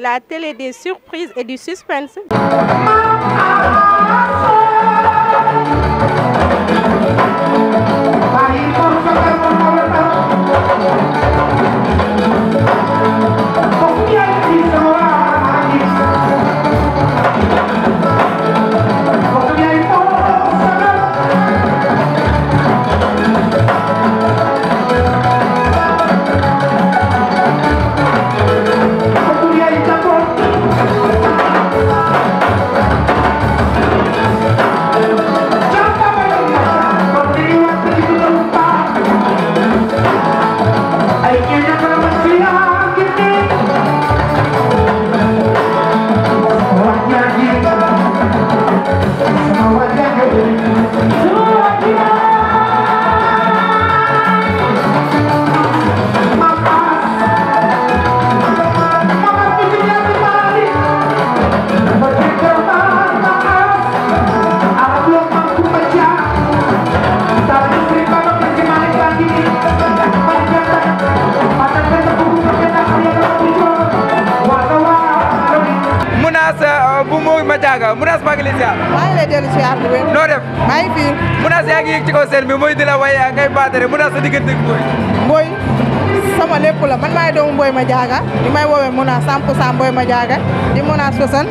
La télé des surprises et du suspense. Mounass maa ngi lay ziar. maa ngi lay dellu ziar bu wér. noo def. maa ngi fi. Mounass yaa ngi yëg ci kaw seen bi mooy di la way ngay baatare Mounass sa diggante ak Mboye. Mboye sama lépp la man maay doomu Mboye Madiaga di may woowee Mounass 100% Mboye Madiaga di Mounass Fassane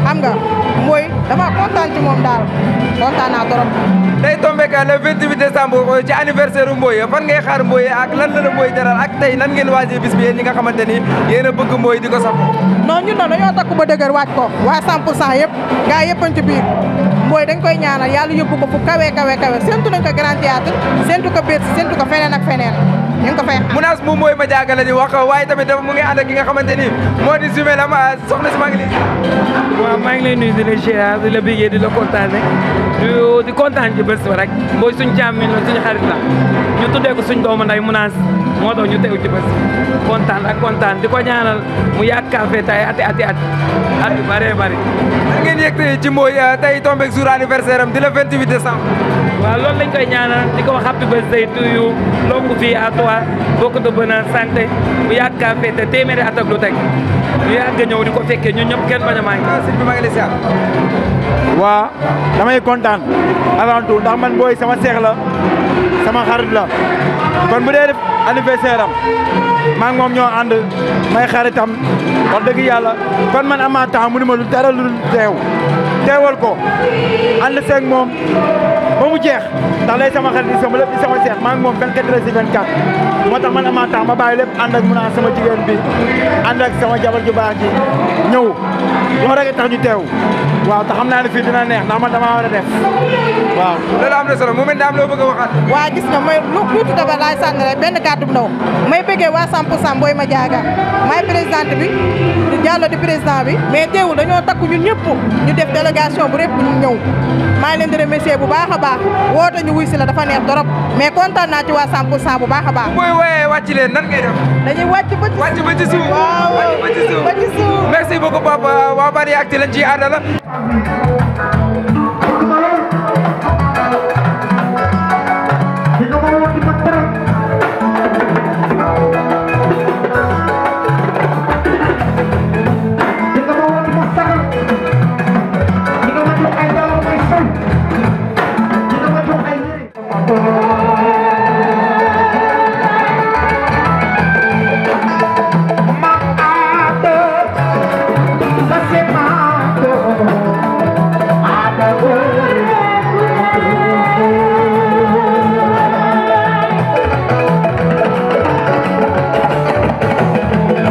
xam nga Mboye dama kontaan ci moom daal kontaan naa trop. day tombé le 28 décembre ci anniversaire u Mboye fan ngay xaar Mboye ak lan la Mboye jaral ak tey nan ngeen waajee bis bi yéen ñi nga xamante ni yéen a bëgg Mboye di ko saf. non ñun dañoo takku ba dëgër waaj ko waa 100% yëpp gars yëpp ci biir Mboye dañ koy ñaanal yàlla yóbbu ko fu kawe séntu nañ ko Grand Théâtre séntu ko Bercy séntu ko feneen ak feneen ñu ngi ko fay. Mounass mu Mboye Madiaga la di wax waaye tamit dafa mu ngi ànd ak ki nga xamante ni moo di jumelle am soxna si maa ngi lay. waaw maa ngi lay nuyu di la ziar di la bégee di la kontaane di kontaan ci bés ba rek Mboye suñ càmmiñ la suñu xarit la ñu tuddee ko suñ doomu nday Mounass moo tax ñu teew ci bés kontaan di ko ñaanal mu yaakaar fee tay ati at yu bëree bëri. da ngeen yëg tey ci Mboye tey tombé jour anniversaire am di le 28 décembre. waaw loolu lañ koy ñaanal di ko wax happy birthday to you longue vie à toi beaucoup de bonheur santé mu yaakaar fee te téeméeri at ak lu teg ñu yàgg ñëw di ko fekkee ñun ñëpp kenn bañ a manqué. sëñ bi maa ngi lay ziar. waa damay kontaan avant tout ndax man Mboye sama seex la sama xarit la kon bu dee def anniversaire am maa ngi moom ñoo ànd may xaritam wax dëgg yàlla kon man am naa temps mu ni ma lu dara lu teewal ko ànd seeg moom ba mu jeex ndax lay sama xarit di sama lépp di sama seex maa ngi moom 24 heures sur 24 moo tax man am naa temps ma bàyyi lépp ànd ak Mounass sama jigéen bi ànd ak sama jabar ju baax ji ñëw loolu rek tax ñu teew waaw te xam naa ne fii dina neex ndax man damaa war a def waaw. loolu am na solo mu mel ne am loo bëgg a waxaat. waa gis nga mooy lu tuuti dafa laay sànni rek benn kàddu bu ndaw may bëggee waa 100% Mboye Madiaga maay présidente bi Diallo di président bi mais teewul dañoo takku ñun ñëpp ñu def délégation bu rëpp ñu ñëw maa ngi leen di remercier bu baax a baax woote ñu wuy si la dafa neex trop mais kontaan naa ci waa 100% bu baax a baax. bu Mboye wooyee wàcc leen nan ngay def. dañuy wàcc ba ci suuf waaw ba ci suuf. merci beaucoup papa waa Bariactu lañ ciy àndal.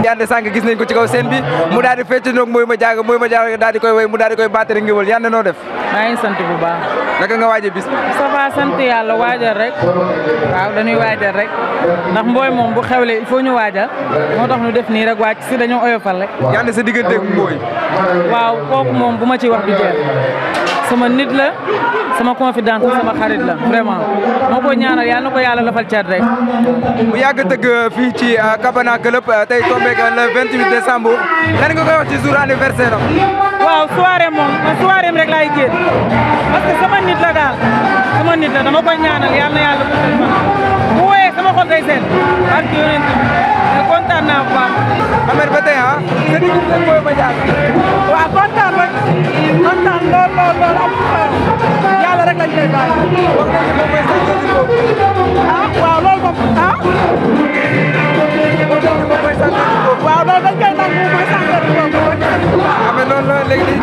Yande sànq gis nañ ko ci kaw scène bi mu daal di fecc noog Mboye Madiaga daal di koy way mu daal di koy battere ngiwal Yande noo def. maa ngi sant bu baax. naka nga waajee bis bi. ça va sant yàlla waajal rek waaw dañuy waajal rek ndax Mboye moom bu xewlee il faut ñu waajal moo tax ñu def nii rek wàcc si dañoo oyofal rek. Yande sa diggante ak Mboye. waaw kooku moom bu ma ci wax du jeex sama nit la sama confidence sama xarit la vraiment moo ko ñaanal yàlla na ko yàlla lafal cat rek. mu yàgg tëgg fii ci Cabana Club tey tombé le 28 décembre lan nga koy wax ci jour anniversaire am. waaw soirée moom soirée rek laay génn parce que sama nit la daal sama nit la dama koy ñaanal yàlla na yàlla bu wooyee sama xol day seen barki yonent bi kontaan naa bu baax. Ahmed ba tey ah sa diggante ak Boy Madiaga. waaw kontaan rek kontaan lool am yàlla rek lañ koy bàyyi. wax nañ ne moom mooy centre du boobu. ah waaw loolu moom ah. moom mooy centre du boobu. waaw loolu dañ koy nangu mooy centre du boobu. Ahmed noonu la léegi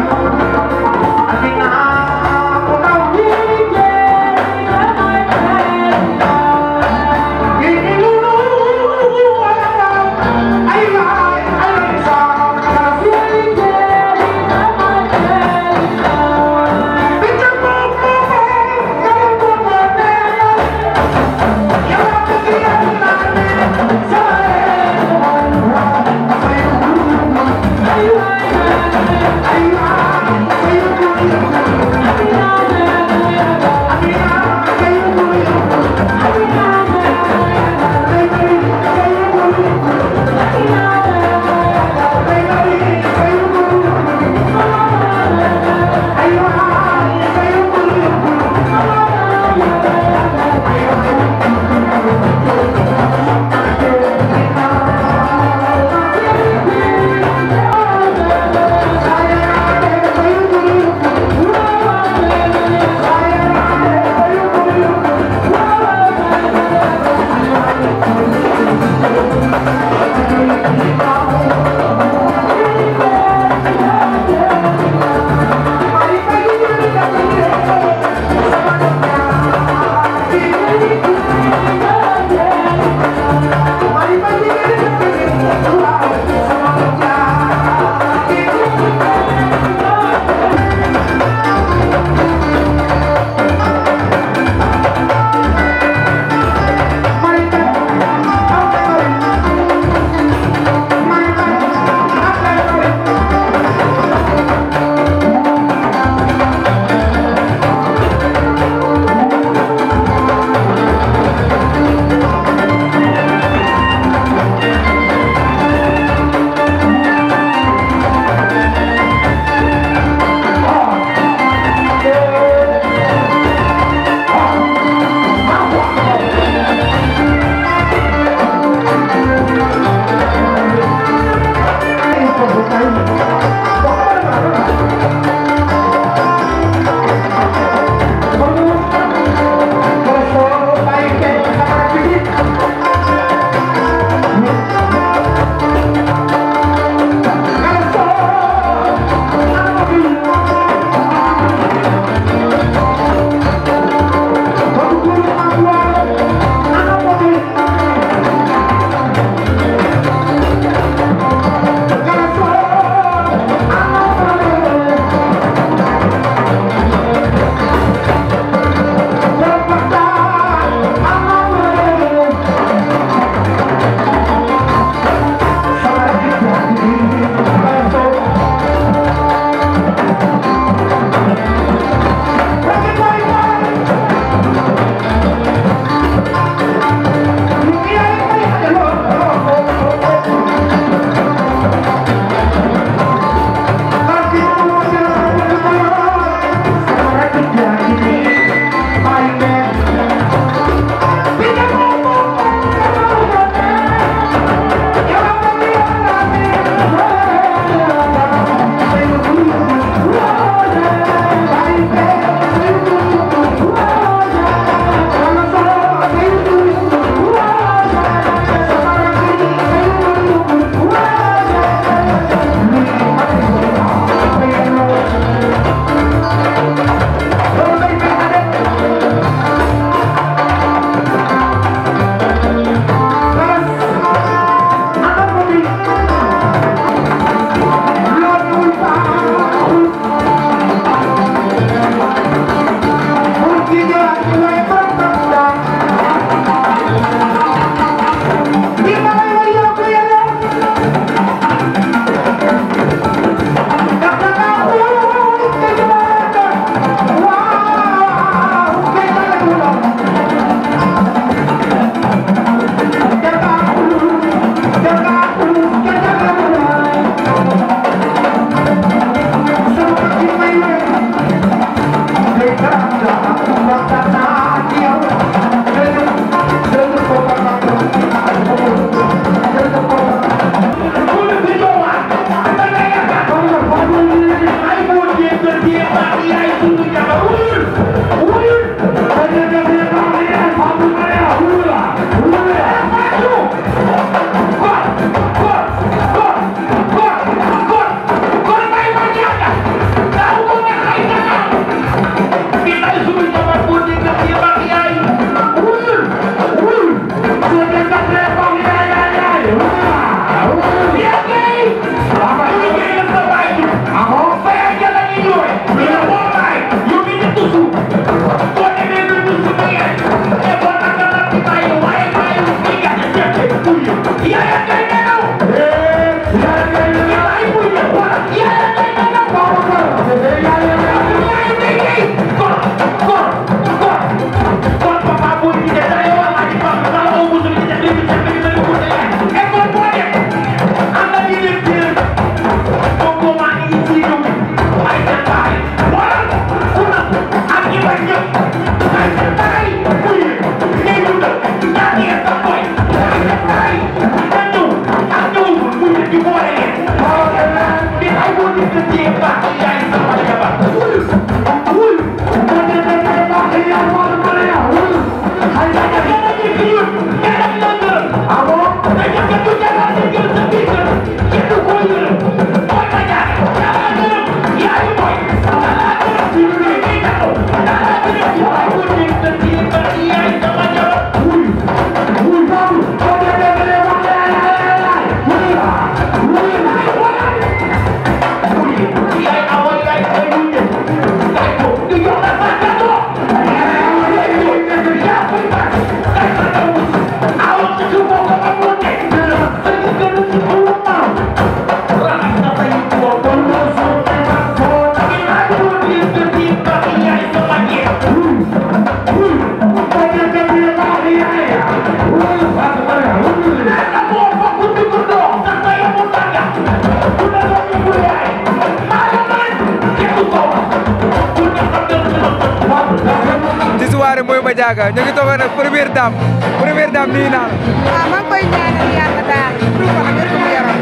Diaga ñu ngi toog nag première dame nii naa waaw maa ngi koy ñaanal yàlla daal du ko am wér gu yaram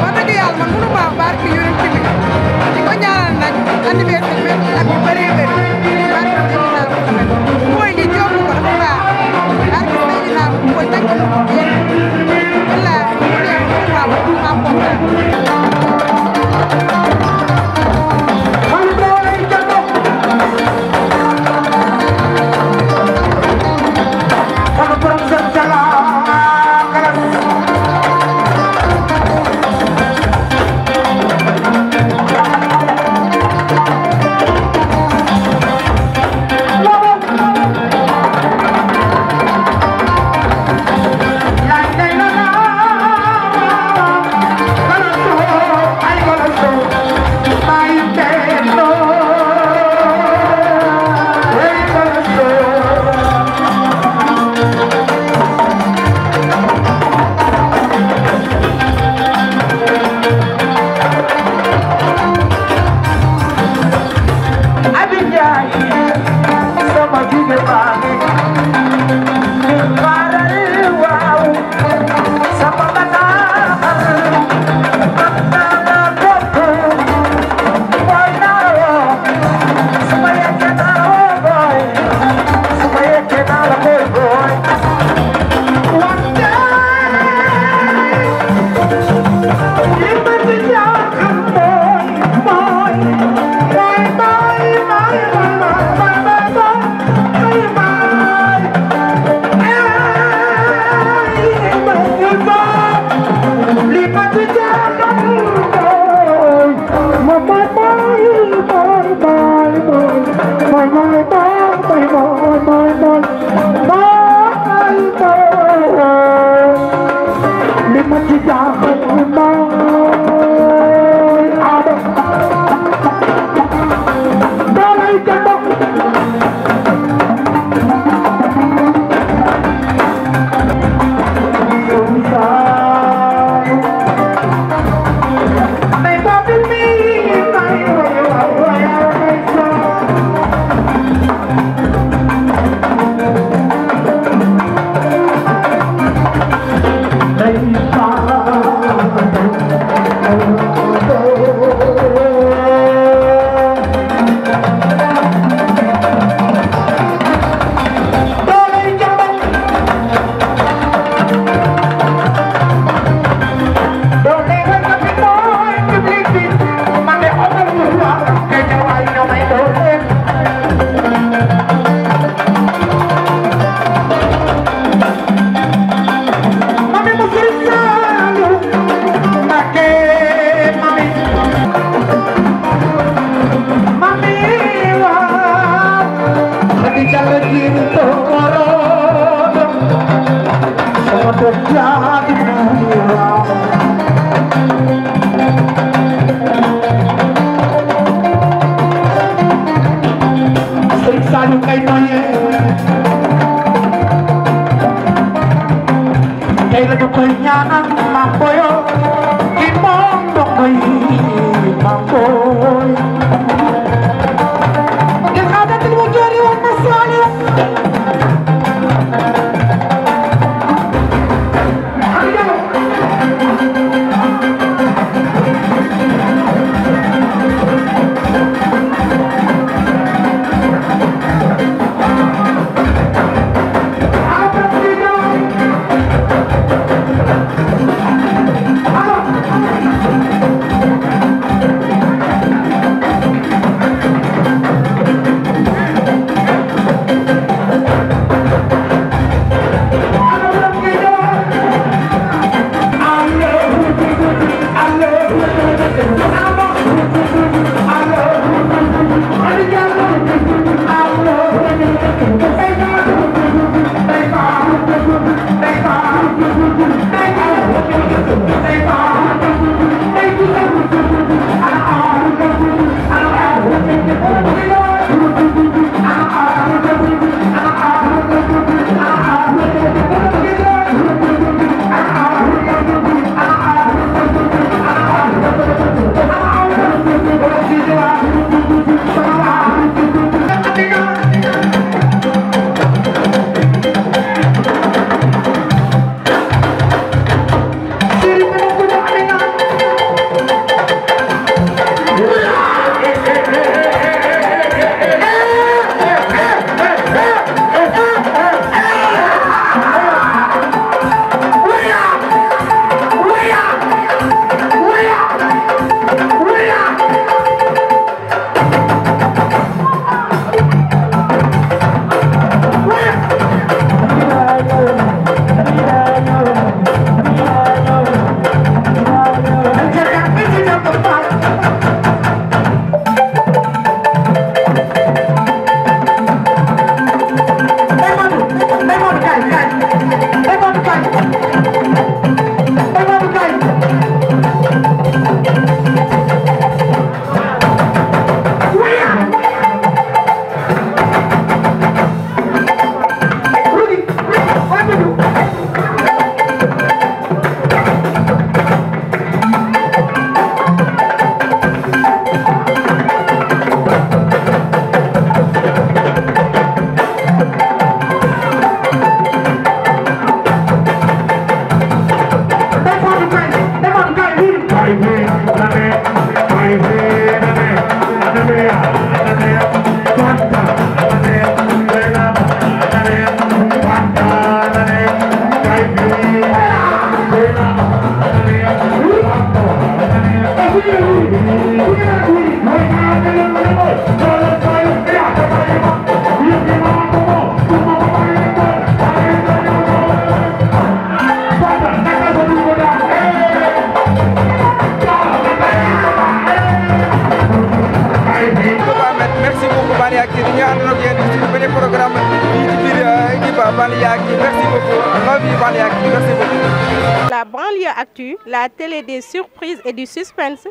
wax dëgg yàlla man mënu maa barke yonent bi di ko ñaanal nag anniversaire bi ak yu bëree bëri barke Seydina Muhammad mooy li jokk ko dafa baax barke Seydina mooy tàgg ko yéen wallaahi mu neex maa kontaan La banlieue actu, la télé des surprises et du suspense.